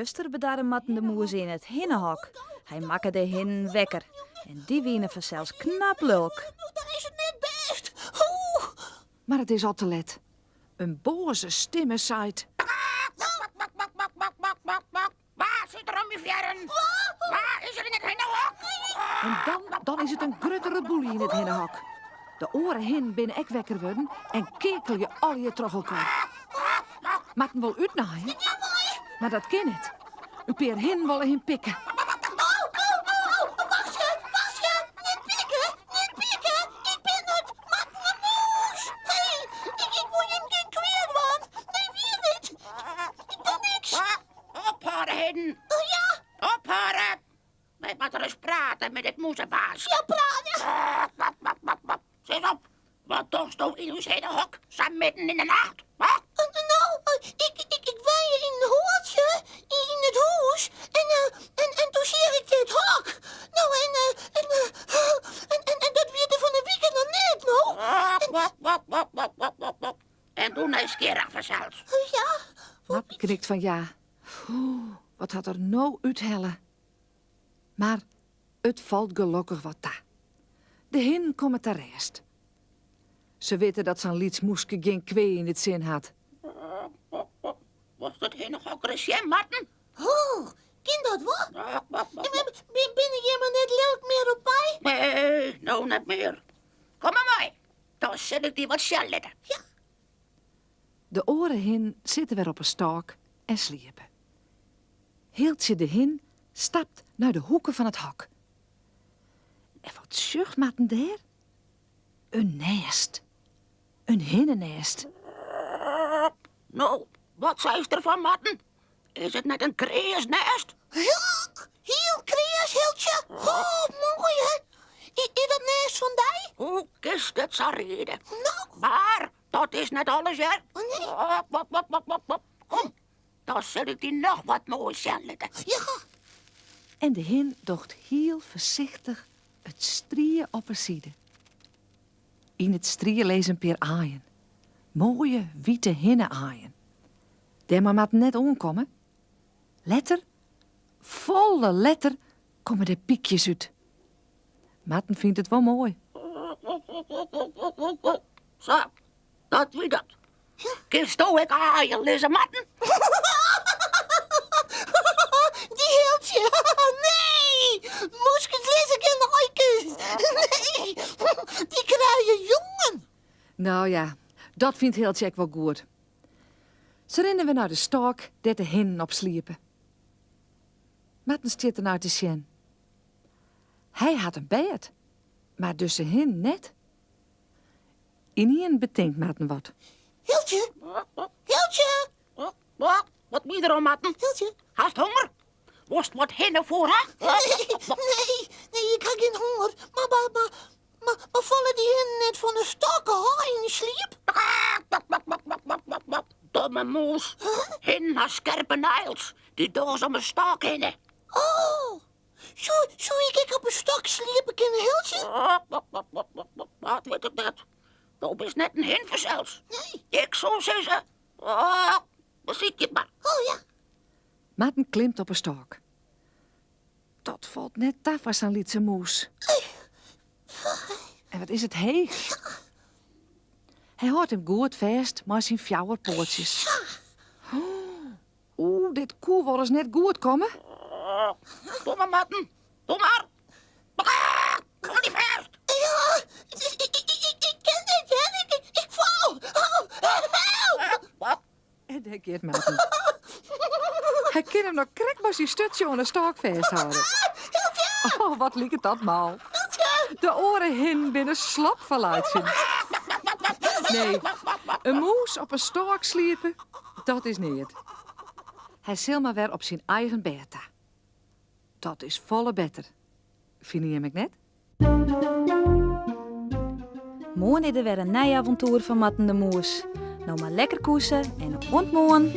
Juster bedarre Marten de Moes yn it hinnehok. Hy makke de hinnen wekker en dy wiene fansels knap lulk. Dat is it net bêst. Oeh. Mar it is al te let. In boaze stimme seit. Wa sit der om myn fearren? Wa is der yn it hinnehok? En dan, dan is it in grutte reboelje yn it hinnehok. De oare hinnen binne ek wekker wurden en keakelje allegear troch elkoar. Marten wol útnaaie, mar dat kin net. In pear hinnen wolle him pikke. Wachtsje, wachtsje, net pikke, net pikke. Ik bin it, Marten de Moes. Hé, ik, ik wol jim gjin kwea dwaan. Nee, wier net. Ik doch niks. Ophâlde, hinnen. Oh ja? Ophâlde. Wy moatte ris prate mei dit mûzebaas. Ja, prate. Sis op, wat dochsto yn ús hinnehok, sa midden yn de nacht? No, ik, ik, ik wie yn in hoaltsje yn it hûs en, en, en toen seach ik dit hok. No, en, en, en, en, en dat wie der fan 'e wike noch net, no. En doe nijsgjirrich fansels. Ja. Marten knikt fan ja. Oeh, wat hat er no úthelle? Mar it falt gelokkich wat ta. De hinnen komme ta rêst. Se witte dat sa'n lyts mûske gjin kwea yn it sin hat. Wolst it hinnehok ris sjen, Marten? Oh, kin dat wol? Binne jimme net lilk mear op my? Nee, no net mear. Kom mar mei, dan sil ik dy wat sjen litte. Ja. De oare hinnen sitte wer op 'e stôk en sliepe. Hiltsje de hin stapt nei de hoeke fan it hok. En wat sjocht Marten dêr? In nêst. In hinnenêst. No, wat seist derfan, Marten? Is it net in kreas nêst? Ja, hiel kreas, Hiltsje. Oh, moai, hè? Is dat nêst fan dy? Hoe kinst it sa riede? No. Mar dat is net alles, hear. Oh, nee. Op, op, op, op, op. Kom, dan sil ik dy noch wat moais sjen litte. Ja. En de hin docht hiel foarsichtich it strie op 'e side. Yn it strie lizze in pear aaien. Moaie wite hinne-aaien. Dêr mei Marten net oankomme. Letter, folle letter, komme der pykjes út. Marten fynt it wol moai. Sa, dat wie dat. Kinsto ek aaien lizze, Marten? Dy Hiltsje, nee! Moeskes lizze gjin aaikes. Nee, dy krije jongen. No ja, dat fynt Hiltsje ek wol goed. Se rinne wer nei de stôk dêr't de hinnen op sliepe. Marten stiet der nei te sjen. Hy hat in bêd, mar dizze hin net. Ynienen betinkt Marten wat. Hiltsje! Hiltsje! Wat? Wat wie der oan, Marten? Hiltsje? Hast honger? Wolst wat hinnefoer ha? Nee, nee, nee, ik ha gjin honger. Mar, mar, mar, mar, mar falle dy hinnen net fan de stôk ôf yn 'e sliep? Domme mûs. Hinnen ha skerpe neils. Dy dogge se om 'e stôk hinne. Oh, Soe, soe ik ek op in stôk sliepe kinne, Hiltsje? Dat wit ik net. Do bist net in hin fansels. Nee. Ik soe sizze, besykje it mar. Oh ja. Marten klimt op 'e stôk. Dat falt net ta foar sa'n lytse mûs. En wat is it heech. Hy hâldt him goed fêst mei syn fjouwer poatsjes. Oeh, dit koe wolris net goed komme. Doe mar, Marten. Doe mar. Hâld dy fêst. Ja, ik, ik, ik, ik kin dit, hear. Ik, ik, ik fal. Help! Wat? En dêr giet Marten. Hy kin him noch krekt mei syn sturtsje oan 'e stôk fêsthâlde. Oh, wat liket dat mâl. De oare hinnen binne slop fan laitsjen. Nee, in mûs op in stôk sliepe, Dat is neat. Hy sil mar wer op syn eigen bêd ta. Dat is folle better. Fine jim ek net? Moarn is der wer in nij avontoer fan Marten de Moes. No mar lekker koese en oant moarn!